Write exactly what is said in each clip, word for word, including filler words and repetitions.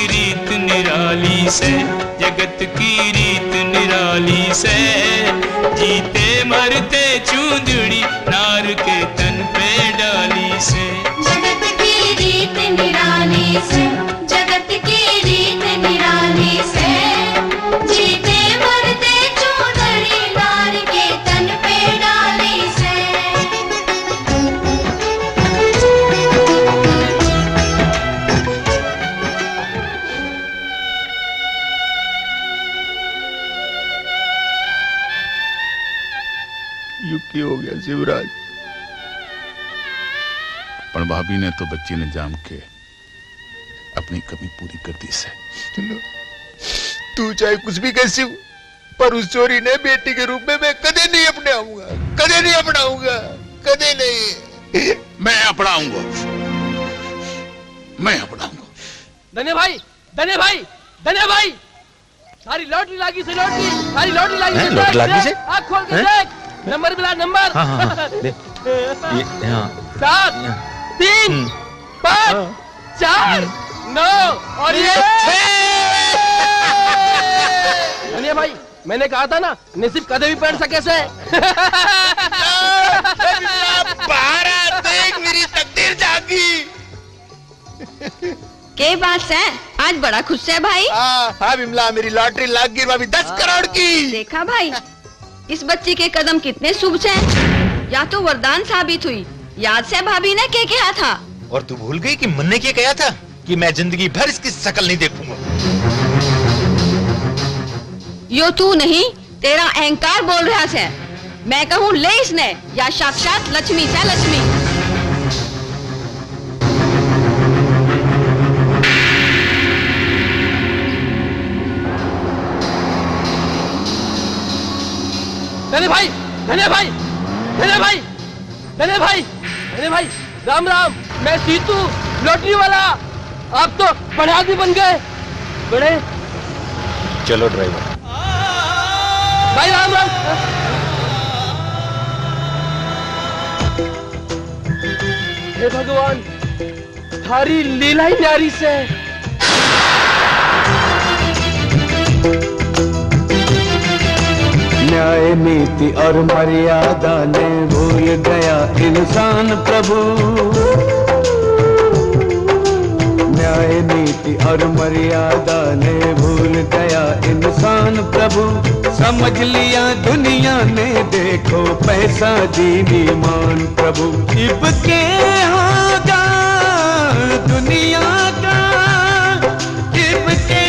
रीत निराली से, जगत की रीत निराली से, जीते मरते चूंदड़ी नार के तन पे डाली से। जगत की रीत निराली से, जगत की रीत निराली से, जीते मरते चूंदड़ी नार के तन पे डाली से। यू की हो गया शिवराज? पण भाभी ने तो बच्ची ने जाम के अपनी कमी पूरी कर दी से। सुनो, तू चाहे कुछ भी कह शिव, पर उस छोरी ने बेटी के रूप में मैं कदे नहीं अपनाऊंगा, कदे नहीं अपनाऊंगा, कदे नहीं। मैं अपनाऊंगा, मैं अपनाऊंगा। धन्य भाई, धन्य भाई, धन्य भाई, थारी लॉटरी लागी से, लॉटरी, थारी लॉटरी लागी हैं? से, लॉटरी देख, लागी देख, से? आँख खोल के हैं? देख, नंबर मिला, नंबर। हाँ, हाँ, हाँ, दे। ये, हाँ। सात, हाँ। तीन, हम्म। पाँच, हाँ। चार, हम्म। नौ और ये ये छह। धन्य भाई, मैंने कहा था ना, नसीब कदे भी पलट सके से। बारह, देख मेरी तकदीर जागी। के बात सै, आज बड़ा खुश है भाई? हाँ, हाँ विमला, मेरी लॉटरी लाग गई भाभी, दस करोड़ की। देखा भाई, इस बच्ची के कदम कितने शुभ सै, या तो वरदान साबित हुई। याद सै भाभी ने के कहा था? और तू भूल गई कि मन्ने के कहा था कि मैं जिंदगी भर इसकी शकल नहीं देखूंगा। यो तू नहीं, तेरा अहंकार बोल रहा सै। मैं कहूँ, ले इसने, या साक्षात लक्ष्मी सै, लक्ष्मी। धन्य भाई, धन्य भाई, धन्य भाई। धन्य भाई, धन्य भाई, राम राम, मैं सीतू, लॉटरी वाला। आप तो बड़े आदमी बन गए, बड़े। चलो ड्राइवर। भाई राम राम। हे भगवान, थारी लीला ही न्यारी सै। न्याय, नीति और मर्यादा ने भूल गया इंसान प्रभु। न्याय, नीति और मर्यादा ने भूल गया इंसान प्रभु। समझ लिया दुनिया ने, देखो पैसा दीन ईमान प्रभु। इब के होगा दुनिया का, इब के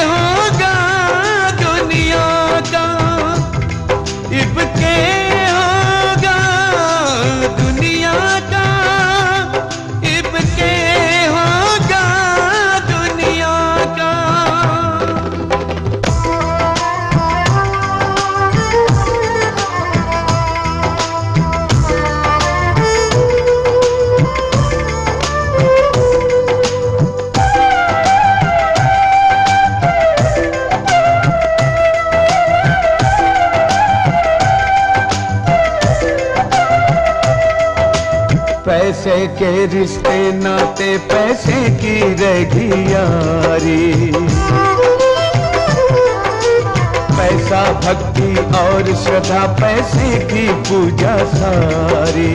होगा दुनिया का, इब के होगा दुनिया का, इब के होगा दुनिया का। पैसे के रिश्ते नाते, पैसे की रहेगी यारी। पैसा, भक्ति और श्रद्धा, पैसे की पूजा सारी।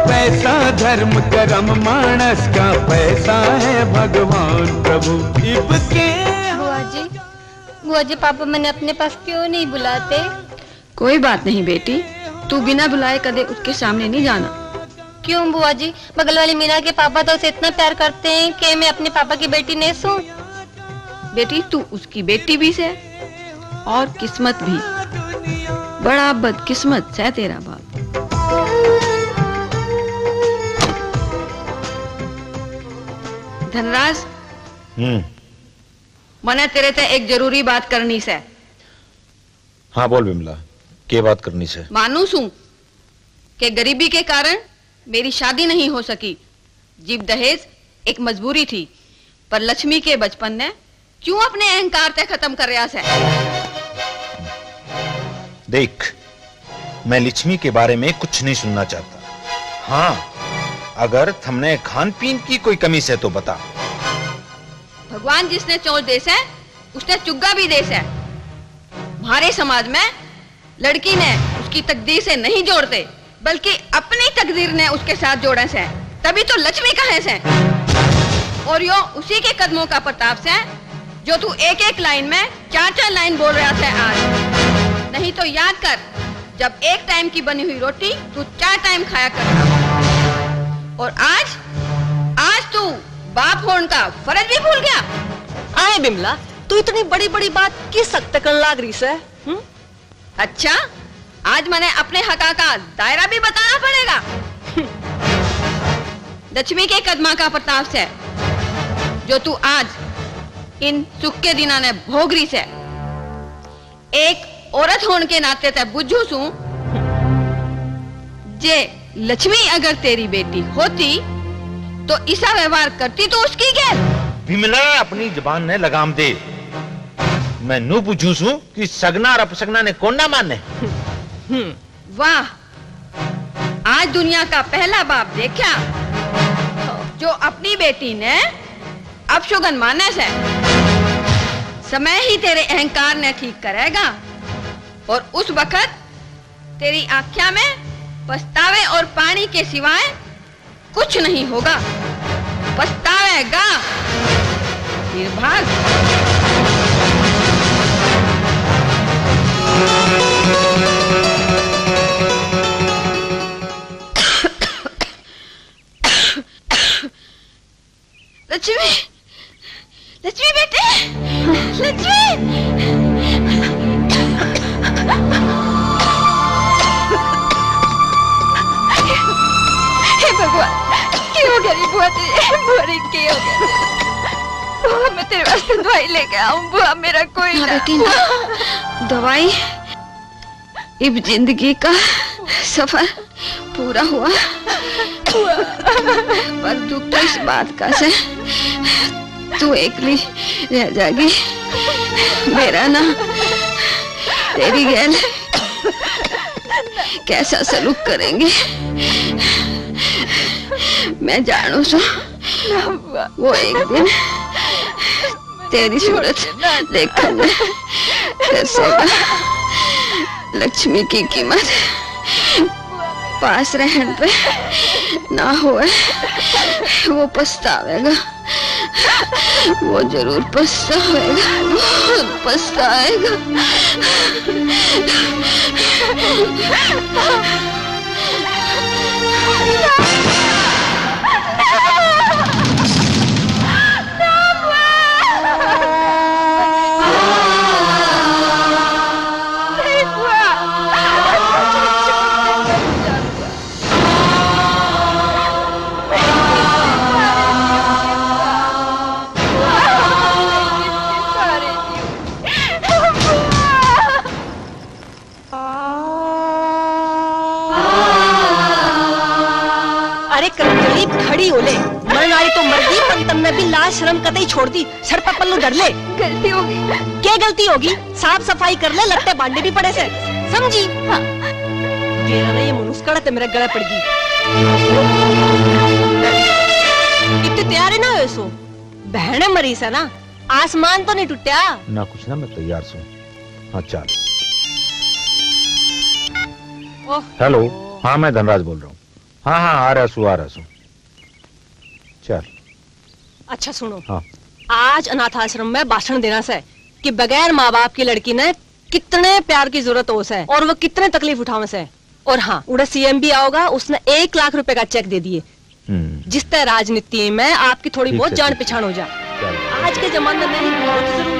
पैसा धर्म कर्म मानस का, पैसा है भगवान प्रभु। इब के बुआ जी, बुआ जी, पापा मैंने अपने पास क्यों नहीं बुलाते? कोई बात नहीं बेटी, तू बिना बुलाए कदे उसके सामने नहीं जाना। क्यों बुआ जी, बगल वाली मीना के पापा तो उसे इतना प्यार करते हैं कि मैं अपने पापा की बेटी नहीं सूं? बेटी, तू उसकी बेटी भी सै और किस्मत भी। बड़ा बदकिस्मत सै तेरा बाप। धनराज, हम्म। मने तेरे ते एक जरूरी बात करनी सै। हाँ, बोल विमला, के बात करनी सै? मानू सूं के गरीबी के कारण मेरी शादी नहीं हो सकी। जिब दहेज एक मजबूरी थी, पर लक्ष्मी के बचपन ने क्यों अपने अहंकार ते खत्म कर रहा सै? देख, मैं लक्ष्मी के बारे में कुछ नहीं सुनना चाहता। हाँ, अगर थमने खान पीन की कोई कमी से तो बता। भगवान जिसने चौल दे सै, उसने चुग्गा भी दे सै। म्हारे समाज में लड़की ने उसकी तकदीर से नहीं जोड़ते, बल्कि अपनी तकदीर ने उसके साथ जोड़े सै, तभी तो लक्ष्मी कहे सै। और यो उसी के कदमों का प्रताप सै, जो तू एक एक लाइन में चार चार लाइन बोल रहा सै आज। नहीं तो याद कर, जब एक टाइम की बनी हुई रोटी तू चार टाइम खाया करता। और आज, आज तू बाप होने का फर्ज भी भूल गया। आए बिमला, तू इतनी बड़ी-बड़ी बात किस हक तक लाग रही सै? हम्म? अच्छा, आज मने अपने हका का दायरा भी बताना पड़ेगा। लक्ष्मी के कदमा का प्रताप सै, जो तू आज इन सुख के दिना ने भोग रही सै। एक औरत होने के नाते तै बुझू सूं, जे लक्ष्मी अगर तेरी बेटी होती, तो इसा व्यवहार करती तो उसकी गैल? बिमला, अपनी जबान ने लगाम दे। मैं नू बुझू सूं कि सगना और अपसगना ने कौन ना माने। हम्म। वाह, आज दुनिया का पहला बाप देखा, जो अपनी बेटी ने अपशगुन माने सै। समय ही तेरे अहंकार ने ठीक करेगा, और उस वक्त तेरी आँख्या में पछतावे और पानी के सिवाय कुछ नहीं होगा। पछतावेगा। निर्भाग। लक्ष्मी, लक्ष्मी बेटे, लक्ष्मी। हे भगवान, के हो गया रे बुआ जी? बुआ रे, के हो गया? बुआ, मैं तेरे वास्ते दवाई लेके आऊं। बुआ, मेरा कोई ना, ना बेटी, ना। दवाई? इब जिंदगी का सफर पूरा हुआ, पर दुख तो इस बात का सै, तू एकली रह जाएगी। मेरा ना तेरी गैल कैसा सलूक करेंगे, मैं जानू सूं। वो एक दिन तेरी सूरत देखण नै तरसेगा। लक्ष्मी की कीमत पास रहण पे ना होए, वो पछतावेगा, वो जरूर पछतावेगा, बहुत पछतावेगा। अरे करमजोली, खड़ी हो ले। मरण वाली तो मर गई, पर तन्ने भी लाज शर्म कतई छोड़ दी। सर पे पल्लू धर ले। गलती हो गई। क्या गलती होगी? साफ सफाई कर ले, लत्ते भांडे भी पड़े से। समझी? हाँ। तेरा ना ये मनुष्य कड़ा ते मेरे गले पड़ गई। इतने तैयार ही ना हो सो। बहन मरी से ना, आसमान तो नहीं टूटा? ना कुछ ना, मैं तैयार सूं। हाँ, चल। ओह। हेलो, हाँ, मैं धनराज बोल रहा हूँ। हाँ, हाँ, आ रहा सूं, आ रहा सूं। चल। अच्छा सुनो। हाँ। आज अनाथ आश्रम में भाषण देना से कि बगैर माँ बाप की लड़की ने कितने प्यार की जरूरत हो से और वो कितने तकलीफ उठावे से। और हाँ, उड़े सीएम भी आओगा, उसने एक लाख रुपए का चेक दे दिए, हम्म। जिससे राजनीति में आपकी थोड़ी ठीक बहुत से, जान ठीक से। पहचान हो जाए। चल। आज के जमाने में बहुत जरूरी